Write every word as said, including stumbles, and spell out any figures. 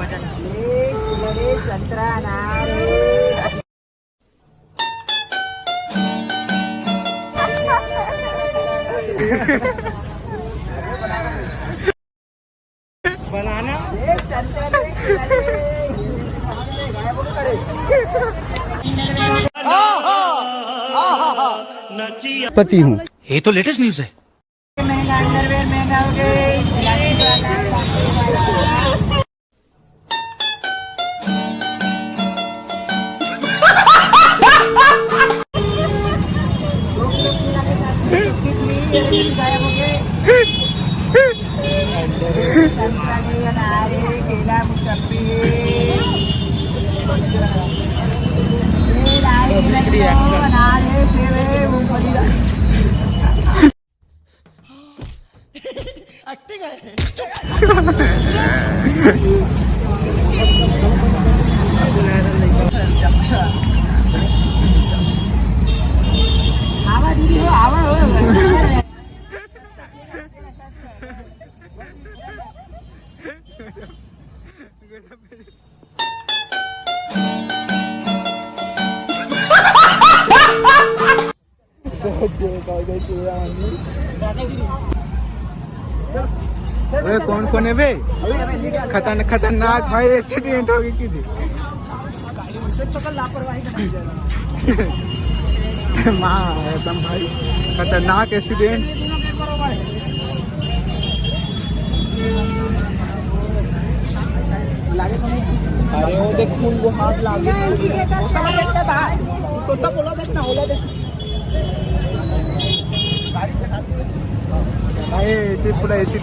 एक किलो रे संतरा अनार रे। बनाना। पति हूँ। ये तो लेटेस्ट न्यूज है। महंगा अंडरवेयर महंगा हो गए। अरे कौन कौन है बे? खतरन-, खतरनाक भाई, एक्सीडेंट हो गई कि थी। माँ एकदम भाई, खतरनाक एक्सीडेंट। अरे वो देख, वो हाथ लागे। भाई, इथे पुढे एसी